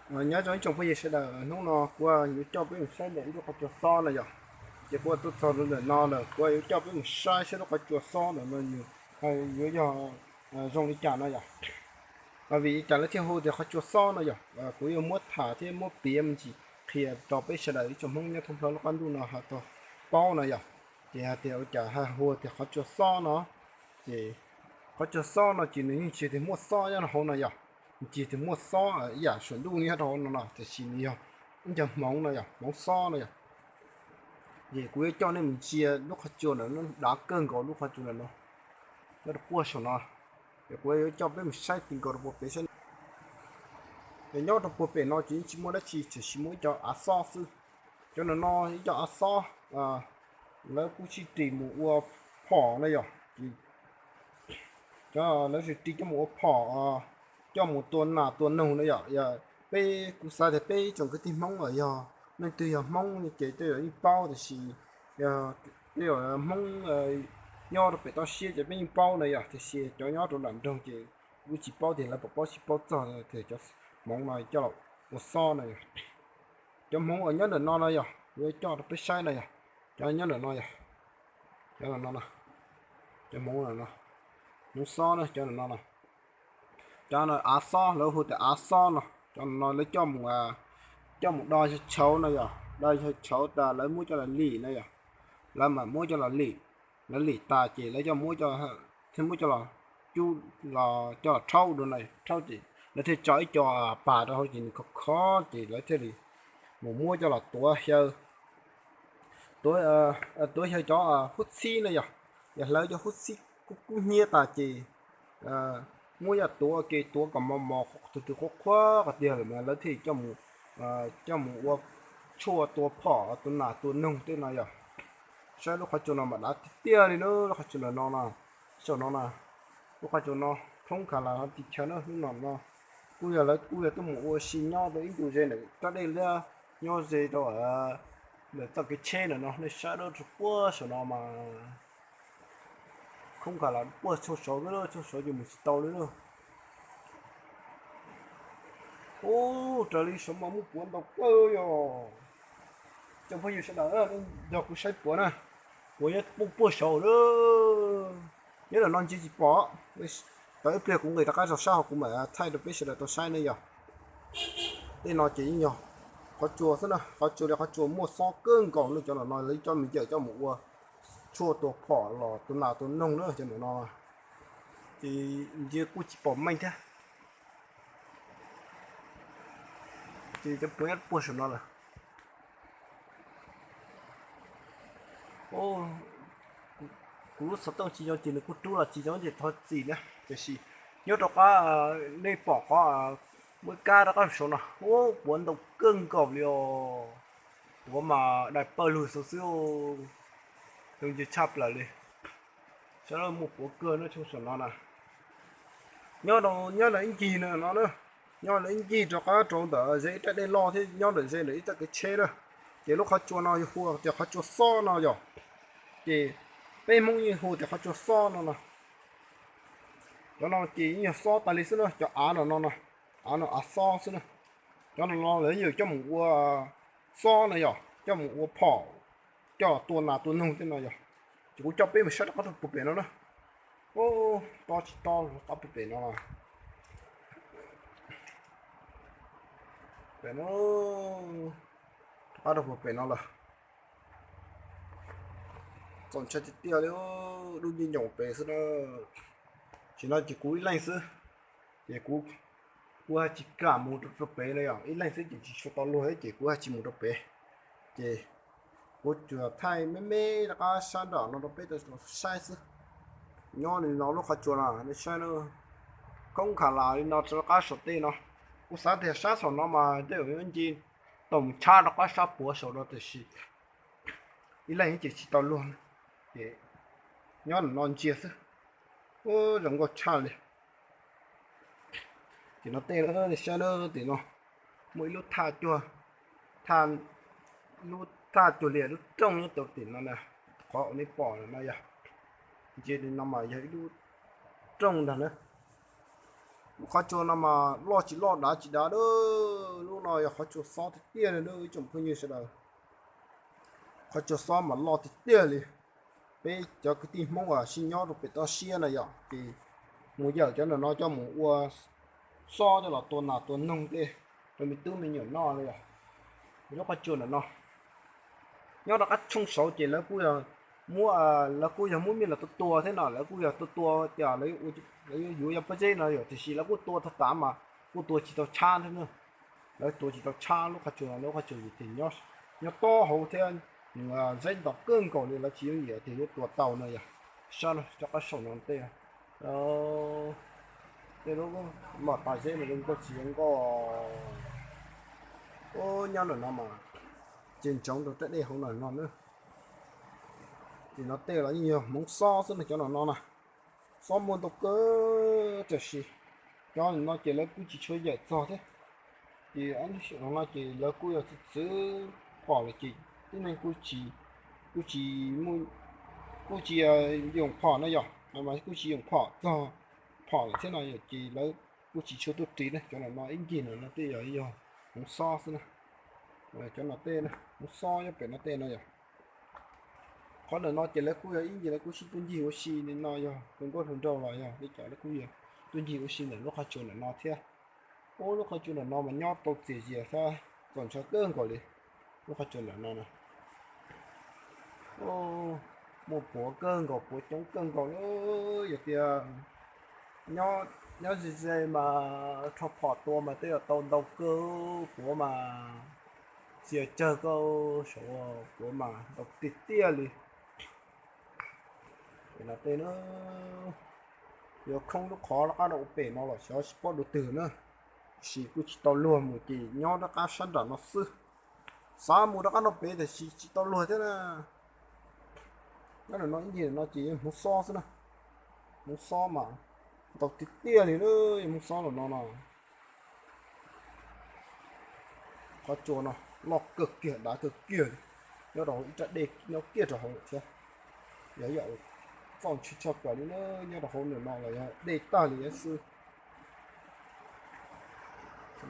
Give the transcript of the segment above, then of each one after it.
Nyob zoo ib tsoom phooj ywg sawv daws, hnub no kuv yuav coj peb mus saib ntawm ib lub qhov tsua xob no yog. Ces kuv tuaj txog rau ntawm no lawm, kuv yuav coj peb mus saib saib lub qhov tsua xob ntawm no nws yuav yog zoo li cas no yog. Vim li cas lawv thiaj hu tias qhov tsua xob no yog, kuv yuav muab tham thiab muab piav me ntsis qhia rau peb sawv daws ib tsoom Hmoob nyob thoob plaws lub qab ntuj no ho tau paub no yog. Ces hais tias ua cas hu tias qhov tsua xob no, ces qhov tsua xob no ces nws yeej tsis tias muaj xob nyob rau hauv no yog, tsis tias muaj xob ib yam suam ntuj nyob rau hauv no no, tiam sis nws yog ib co hmoov no yog hmoov xob no yog. Ces kuv yuav coj nej mus ntsia lub qhov tsua ntawm no dav kawg nkaus, lub qhov tsua ntawm no nyob rau puag saum no. Ces kuv yuav coj peb mus saib ti nkaus rau puag pem saib. Ces nyob rau puag pem no ces yeej tsis muaj dab tsi, tiam sis muaj ib co av xob xwb. Cov ntawm no ib co av xob, lawv kuj sib ris mus ua phom na yom. Cov lawv sib ris coj mus ua phom, coj mus tua nas tua noog na yom. Peb, kuv xav tias peb tsoom kwv tij Hmoob uas yog leej twg yog Hmoob ces tej zaum yeej paub, tiam sis tej zaum Hmoob nyob rau pem toj siab ces peb yeej paub na yom, tiam sis cov nyob rau nram nroog ces kuv tsis paub tias lawv puas paub tsis paub txog tias cov hmoov no coj los ua xob na yom. Cov hmoov uas nyob ntawm no no yog, kuv yuav coj rau peb saib na yog, cov nyob ntawm no yog, cov no, cov hmoov no, hmoov xob na, cov no no. Cov no av xob, lawv hu tias av xob no. Cov no lawv coj mus, coj mus do yawg tshauv no yog, do yawg tshauv tas lawv muab coj los lim no yog. Lawv mam muab coj los lim, lawv lim tas ces lawv coj muab, thiaj muab coj los cub, los coj los rhaub dua no, rhaub ces lawv thiaj tso ib co pas rau hauv ces nws khov khov ces lawv thiaj li mus muab coj los tuav xyaw, tuav, tuav xyaw cov hub txhib na yog. Yog hlawv cov hub txhib kub kub hnyiab tas ces muab coj tuav ua ke, tuav kom mos mos, tus tus qhuav qhuav qhov tiag lawm mas lawv thiaj coj mus, coj mus ua tshuaj tua phom tua nas tua noog tej no yog. Saib lub qhov tsua no mas dav tiag tiag li na, lub qhov tsua no no, saum no na. Lub qhov tsua no khoob kha las no tsis chaw na, lub no no kuj yog lawv kuj yog tuaj mus ua si nyob rau ib ntu ze ntawm rab dej liab, nyob ze rau ntawm txoj kev tsheb ntawm no, nej saib dab rau puag saum no mas khoob kha las puag tshooj saud, tshooj saud ces mus tsis tau li na. Ub, raws li saud mas muaj puav ntau kawg yog. Cov phooj ywg sawv daws, yog kuv saib puav na, puav nyob puag puag saud na. Nyob ntawm no ntsia tsis pom, tau ib pliag kuv nqis rov qab rau sab hauv kuv mam thaij rau peb sawv daws tau saib na yog. Tej no ces yeej yog qhov tsua xwb na, qhov tsua li qhov tsua muaj xob kawg nkaus na, cov no no lawv coj me cawm coj mus ua tshuaj tua phom los tua nas tua noog na cov no no. Ces ntsia kuj tsis pom meej thiab. Ces cov puav nyob puag saum no lawm. Kuv lub xov tooj tsis zoo ces nws kuj rub los tsis zoo ces thov txim na. Tiam sis nyob rau qab, nej pom qhov muaj kab rov qab saud no, ub, puav ntau kawg nkaus li os. Puav mas dai pawg lug saud xwb, zoo ntsia tshaj plaws li. Saib muaj puav kawg no, tshooj saum no na. Nyob, nyob ntawm ib ncig no no na, nyob ntawm ib ncig rov qab rau ntawm ze ib rab dej loj thiab nyob ntawm ze ntawm ib txoj kev tsheb na. Ces lub qhov tsua no yog hu tias qhov tsua xob no yog. Ces peb Hmoob yeej hu tias qhov tsua xob no no. Cov no ces yeej yog xob tas li xwb na, cov av no no no, av no av xob xwb na. Cov no no lawv yeej coj mus ua xob na yog, coj mus ua phom, coj tua nas tua noog tej no yog. Ces kuv coj peb mus saib rov qab rau puag pem no na. Ub, tob tsis tob rov qab puag pem no. Pem no, rov qab rau puag pem no lawm. Txaus ntshai tiag tiag li, dub ncig ncoos pem xwb na. Tam sim no ces kuv ib leeg xwb, ces kuv, kuv haj tsis kam mus rau pem no yog, ib leeg xwb ces tsis tshua tau luag thiab ces kuv haj tsis mus rau pem. Ces kuv tsuas thaij me me rov qab sab nram no rau peb tau saib xwb. Nyob li no lub qhov tsua no nej saib na, khoob kha las li no rov qab saum tej no. Kuv xav tias sab saum no mas tej zaum nyob nce tau mus tshab rov qab sab puav saum no tiam sis ib leeg ces tsis tau luag, ces nyob no ntsia xwb. Ub, zoo nkauj tshaj li. Tim no tej no nej saib na, tim no muaj ib lub thaj cuag, thaj, lub thaj cuag li lub rooj nyob rau tim no na, qhov uas nej pom no yog, ntsia li no mas yog ib lub rooj ntag na. Qhov tsua no mas loj tsis loj dav tsis dav a, lub no yog qhov tsua xob tiag tiag li ib tsoom phooj ywg sawv daws. Qhov tsua xob mas loj tiag tiag li. Peb cov kwv tij Hmoob uas sib nyob rau pem toj siab no yog ces mus yawm cov ntawm no coj mus ua xob coj los tua nas tua noog tej rau me tub me nyuam noj li os. Lub qhov tsua ntawm no nyob rau qab tshooj saud ces lawv kuj yog muab, lawv kuj yog muab mej los tua tua thiab no, lawv kuj yog tua tua tias lawv yuav yuav yog pob zeb no yog tiam sis lawv kuj tua tag tav mas kuj tua tsis tau tshab thiab na. Lawv tua tsis tau tshab lub qhov tsua no, lub qhov tsua ces nyob tob hauv thiab nws zeb nto kawg nkaus li, lawv tsis yooj yim tias yuav tua tau no yog. Saib rov qab saum no tej tej lub mom tas zeb mas zoo nkauj tsis zoo nkauj. Nyob ntawm no mas ces ntsoov rau tej dej hauv no no na. Ces no tej los yeej yog hmoov xob xwb no, cov no no na. Xob muaj ntau kawg tiam sis cov no ces lawv kuj tsis tshua yawm txog thiab. Ces no ces lawv kuj yog txwv txwv phom lawm ces tib neeg kuj tsis, kuj tsis, kuj tsis yoom phom no yog, kuj tsis yoom phom txog phom lawm thiab no yog ces lawv kuj tsis tshua tuaj ris na. Cov no no ib ncig no no tej yog yog hmoov xob xwb na. Cov no tej hmoov xob nyob pem no tej no yog. Qhov ntawm no ces lawv kuj yog ib ncig lawv kuj sib tuaj ncig ua si li no yog tus nkauj hluas nraug los yog li cas lawv kuj yog tuaj ncig ua si ntawm lub qhov tsua ntawm no thiab. Ub, lub qhov tsua ntawm no mas nyob tau txias zias thiab txaus ntshai kawg nkaus li. Lub qhov tsua ntawm no na muaj puav kawg nkaus, puav coob kawg nkaus li. Yog tias nyob ze ze mas rho phom tua mas tej zaum tau ntau kawg, puav mas tsis yog tsawg kawg, saum puav mas ntau tiag tiag li. Pem no tej na, yuav khoob lub qhov rov qab rau pem no los xyov tsis paub dua twg na. Tab sis kuj tsis tau luag mus ces nyob rov qab sab nram no xwb. Xav mus rov qab no pem tiam sis tsis tau luag thiab na. Nyob ntawm no ib ncig no ces yeej hmoov xob xwb na. Hmoov xob mas ntau tiag tiag li na, hmoov xob los no no. Qhov tsua no loj kawg kiag dav kawg kiag li, nyob rau hauv ib rab dej nyob kiag rau hauv lawm thiab. Yog ib yam txaus ntshai tshaj plaws li na, nyob rau hauv ntawm no los yog dej tag li xwb.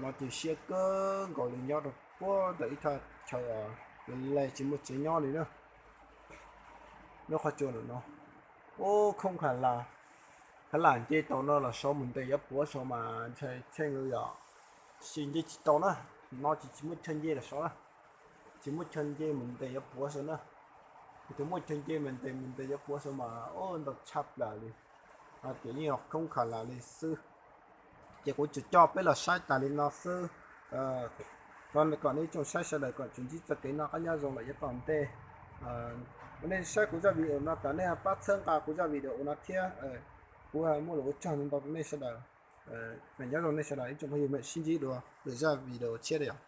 No ces siab kawg nkaus li nyob rau puag ntawm ib thaj chaw le tsis muaj tsev nyob li na. Lub qhov tsua ntawm no, ub, khoob khav lam, khav lam nce tau no los saud mus ntes yuav puav saud mas ntshai tsheej li yom. Tab sis nce tsis tau na, no ces tsis muaj chaw nce los saud na. Tsis muaj chaw nce mus ntes yuav puav saud na. Yog tus muaj chaw nce mus ntes mus ntes yuav puav saud mas ub ntau tshaj plaws li. Ces yeej yog khoob khav lam li xwb. Ces kuv tsuas coj peb los saib tas li no xwb. Thov kom nej ib tsoom saib sawv daws kom tsuas ntsib txoj kev noj qab nyob zoo lawm yav tom ntej. Nej saib kuv zaj video no tas nej pab txhawb nqa kuv zaj video no thiab. Kuv muaj lus ua tsaug ntau ntau rau nej sawv daws. Nyob zoo nej sawv daws ib tsoom phooj ywg, mam sib ntsib dua lwm zaj video tshiab li os.